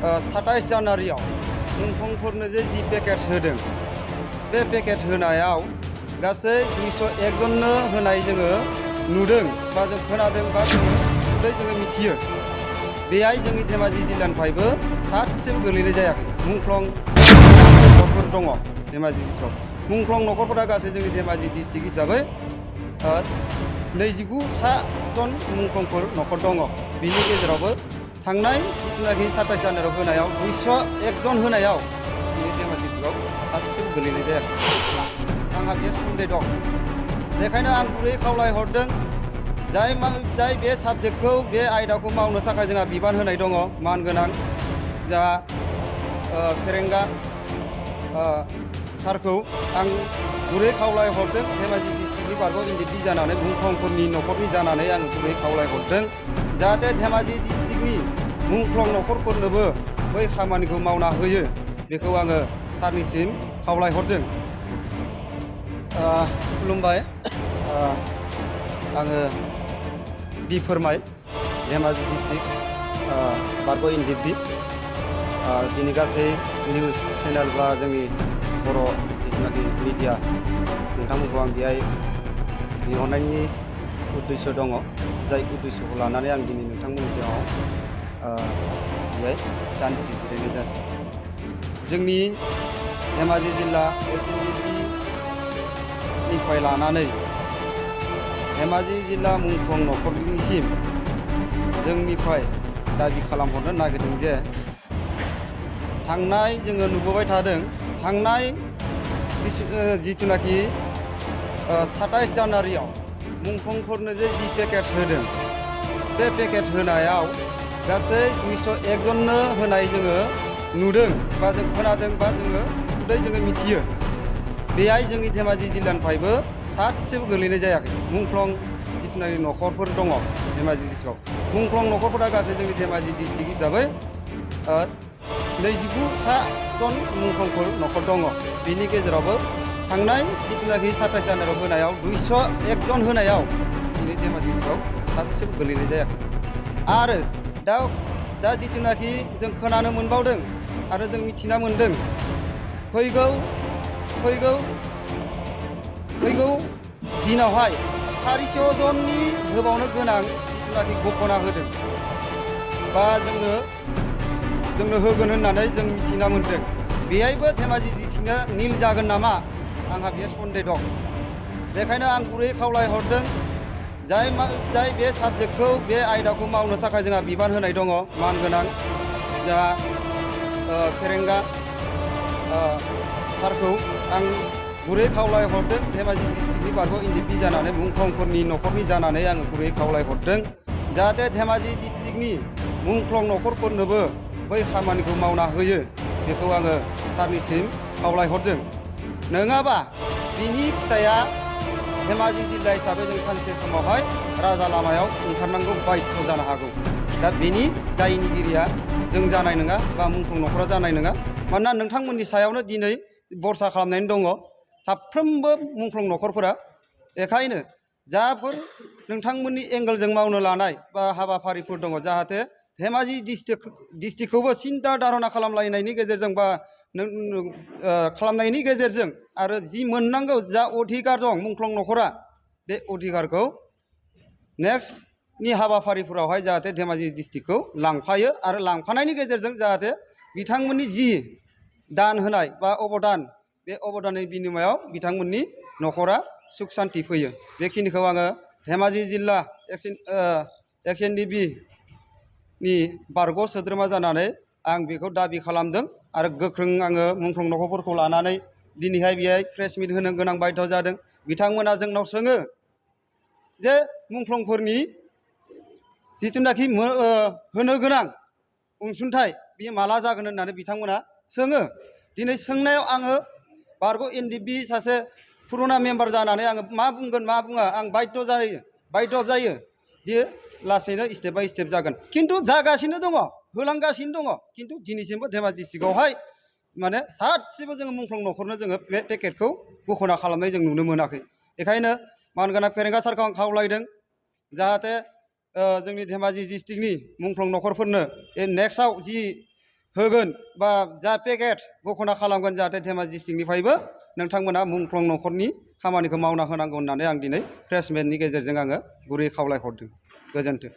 27 जानुवारियाव मुंख्लंफोरनो जे जि पेकेज होदों बे पेकेज होनायाव गासै 201 जननो होनाय जोङो नुदों बा जों खोनादों बा जोङो मिथियो। बेहाय जोंनि धेमाजि जिल्लानिफ्रायबो सासेबो गोलैनाय जायाखै। मुंख्लं नखरफोर दङ धेमाजि डिस्ट्रिक्टआव। मुंख्लं नखरफोरा गासै जोंनि धेमाजि डिस्ट्रिक्ट हिसाबै 29 जन मुंख्लंफोर नखर दङ। बिनि गेजेरावबो थांनाय जिथुनाखि 27 जानुवारियाव होनायाव 201 जन होनायाव दिनै धेमाजि डिस्ट्रिक्टआव सासेबो गोलैनाय जायाखै। आंहा बे सन्देह दं। बेखायनो आं गुरै खावलायहरदों जाय बे साबजेक्टखौ बे आयदाखौ मावनो थाखाय जोंहा बिबान होनाय दङ मानगोनां जोंहा फेरेंगा सारखौ आं गुरै खावलायहरदों। धेमाजि डिस्ट्रिक्टनि बारग' इन्डिपि जानानै मुंख्लंफोरनि नखरनि जानानै आं गुरै खावलायहरदों जाहाथे धेमाजि डिस्ट्रिक्टनि मुंख्लं नखरफोरनोबो बै खामानिखौ मावना होयो। बेखौ आङो सारनिसिम खावलायहरदों। खुलुमबाय। आङो बि फोरमाय धेमाजि डिस्ट्रिक्ट बारग' इन्डिपि। दिनै गासै निउस चेनेल बा जोंनि बर' जिथुनाखि मिडिया नोंथांमोनखौ आं बेहाय लिंहरनायनि उद्देश्य दङ। जाय उद्देश्यखौ लानानै आं दिनै नोंथांमोननि सिगाङाव बेहाय दान्दिसे जिरायनाय जादों। जोंनि धेमाजि जिल्ला SNDP-निफ्राय लानानै धेमाजि जिल्ला मुंख्लं नखरनिसिम जोंनिफ्राय दाबि खालामहरनो नागिरदों जे थांनाय जोङो नुबोबाय थादों थांनाय जिथुनाखि 27 जानुवारियाव मुंख्लंफोरनो जे जि पेकेज होदों बे पेकेज होनायाव गासै 201 जननो होनाय जोङो नुदों बा जों खोनादों बा जोङो मिथियो। बेहाय जोंनि धेमाजि जिल्लानिफ्रायबो सासेबो गोलैनाय जायाखै। मुंख्लं जिथुनाखि नखरफोर दङ धेमाजि डिस्ट्रिक्टआव। मुंख्लं नखरफोरा गासै जोंनि धेमाजि डिस्ट्रिक्ट हिसाबै 29 जन मुंख्लंफोर नखर दङ। बिनि गेजेरावबो थांनाय जिथुनाखि 27 जानुवारियाव होनायाव 201 जन होनायाव दिनै धेमाजि डिस्ट्रिक्टआव सासेबो गोलैनाय जायाखै। आरो दा जिथुनाखि जों खोनानो मोनबावदों आरो जों मिथिना मोनदों फैगौ दिनावहाय 400 जननि होबावनो गोनां जिथुनाखि घोषणा होदों बा जोंनो होगोन होननानै जों मिथिना मोनदों। बेहायबो धेमाजि डिस्ट्रिक्टआ निल जागोन नामा आंहा बे सन्देह दं। बेखायनो आं गुरै खावलायहरदों जाय बे साबजेक्टखौ बे आयदाखौ मावनो थाखाय जोंहा बिबान होनाय दङ मानगोनां जोंहा फेरेंगा सारखौ आं गुरै खावलायहरदों। धेमाजि डिस्ट्रिक्टनि बारग' इन्डिपि जानानै मुंख्लंफोरनि नखरनि जानानै आङो गुरै खावलायहरदों जाहाथे धेमाजि डिस्ट्रिक्टनि मुंख्लं नखरफोरनोबो बै खामानिखौ मावना होयो। बेखौ आङो सारनिसिम खावलायहरदों। नङाबा बिनि फिथाइया धेमाजि जिल्ला हिसाबै जों सानसे समावहाय राजा लामायाव ओंखारनांगौ बाध्य जानो हागौ। दा बेनि दायनिगिरिया जों जानाय नङा बा मुंख्लं नखरा जानाय नङा। मानोना नोंथांमोननि सायावनो दिनै भरसा खालामनानै दङ साफ्रोमबो मुंख्लं नखरफोरा। बेखायनो जाफोर नोंथांमोननि एंगेलजों मावनो लानाय बा हाबाफारिफोर दङ जाहाथे धेमाजि डिस्ट्रिक्टखौबो सिन्था धारना खालामलायनायनि गेजेरजों बा खालामनायनि गेजेरजों आरो जि मोननांगौ जा अधिकार दं मुंख्लं नखरा बे अधिकारखौ नेक्स्टनि हाबाफारिफोरावहाय जाहाथे धेमाजि डिस्ट्रिक्टखौ लांफायो आरो लांफानायनि गेजेरजों जाहाथे बिथांमोननि जि दान होनाय बा अबदान बे अबदाननि बिनिमयाव बिथांमोननि नखरा सुख सान्ति फैयो। बेखिनिखौ आङो धेमाजि जिल्ला SNDP-नि बारग' सोद्रोमा जानानै आं बेखौ दाबि खालामदों आरो गोख्रों आङो मुंख्लं नखरफोरखौ लानानै दिनैहाय बेहाय प्रेस मिट होनो गोनां बाध्य जादों। बिथांमोना जोंनाव सोङो जे मुंख्लंफोरनि जिथुनाखि होनो गोनां अनसुंथाइ बियो माला जागोन होननानै बिथांमोना सोङो। दिनै सोंनायाव आङो बारग' इन्डिपि सासे पुरुना मेम्बार जानानै आङो मा बुंगोन मा बुङा आं बाध्य जायो। बियो लासैनो स्टेप बाय स्टेप जागोन। खिन्थु जागासिनो दङ होलांगासिनो दङ। खिन्थु दिनैसिमबो धेमाजि डिस्ट्रिक्टआवहाय माने सासेबो जोङो मुंख्लं नखरनो जोङो बे पेकेटखौ घोषणा खालामनाय जों नुनो मोनाखै। बेखायनो मानगोनां फेरेंगा सारखौ आं खावलायदों जाहाथे जोंनि धेमाजि डिस्ट्रिक्टनि मुंख्लं नखरफोरनो नेक्स्टआव जि होगोन बा जा पेकेट घोषणा खालामगोन जाहाथे धेमाजि डिस्ट्रिक्टनिफ्रायबो नोंथांमोना मुंख्लं न'खरनि खामानिखौ मावना होनांगौ होननानै आं दिनै प्रेस मिटनि गेजेरजों आङो गुरै खावलायहरदों। गोजोन्थों।